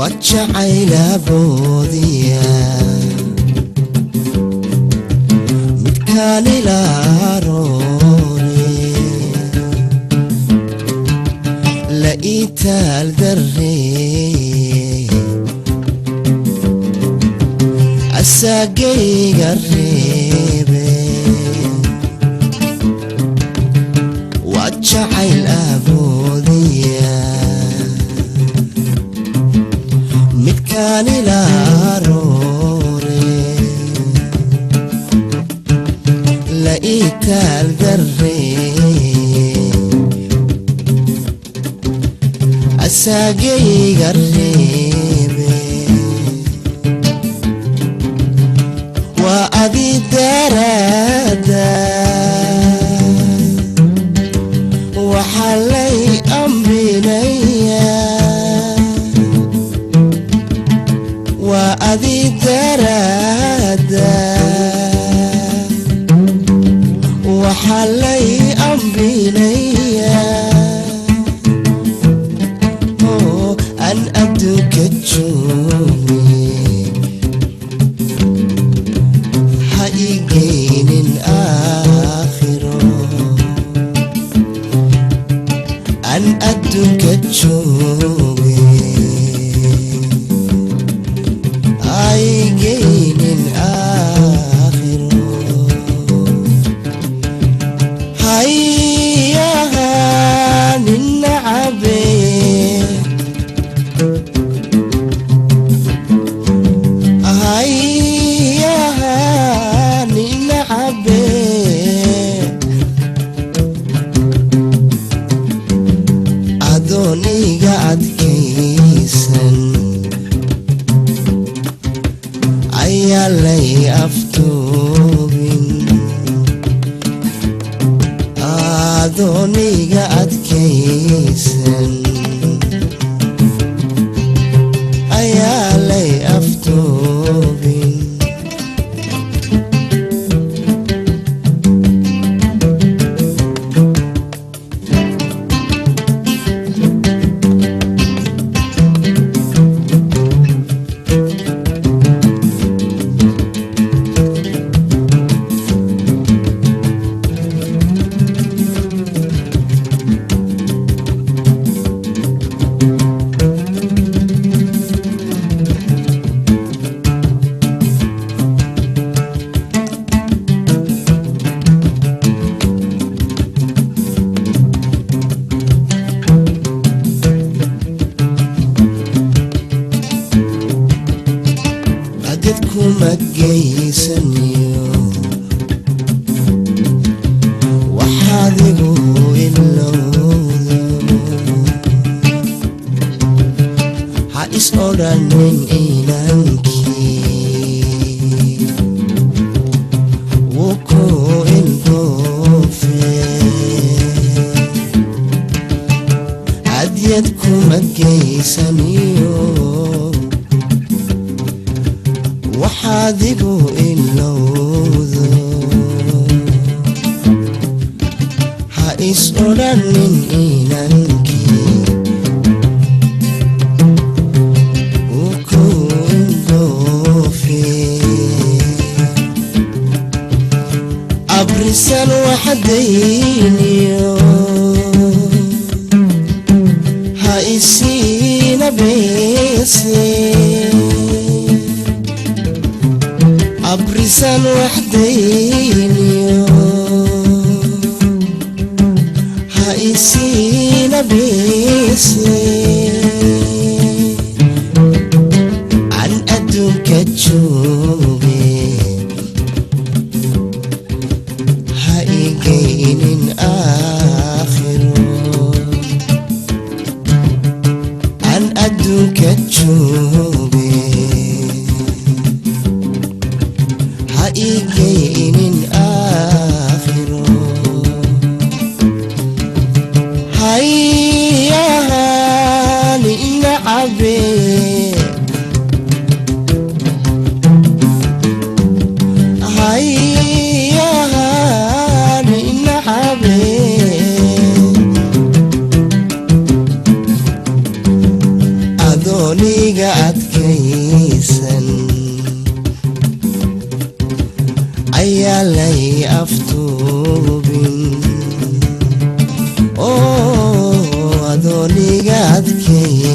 Wajacaylaboodiya midkaanilaroore la itaal darree asagayga reebe. Wajacayl aboodiya midkaanilaroore la itaal darree asagayga reebe. Waa adi daraada waxaa lay ambinayaa, waa adi daraada waxaa lay ambinayaa oo aan adduunka jooge ha igeynin aakhiro, aan adduunka jooge haigeynin aakhiro. Hayahanin nacabe hayahanin nacabe adooniga adkaysan ayaa lay aftoobin, adooniga adkaysan ayaa lay aftoobin. Adid kuma geysaniyo waxaad igu ilowdo, ha is odhanin inankii wuu ku ilgoofe. Adyad kuma geysaniyo waxaad igu ilowdo, ha is odhanin inankii wuu ku ilgoofe. Abrisan waxdayniyo ha isiina beese, abrisan waxdayniyo ha isiina beese, aan adduunka jooge ha igeynin aakhiro, aan adduunka jooge ha igeynin aakhiro. Adkay.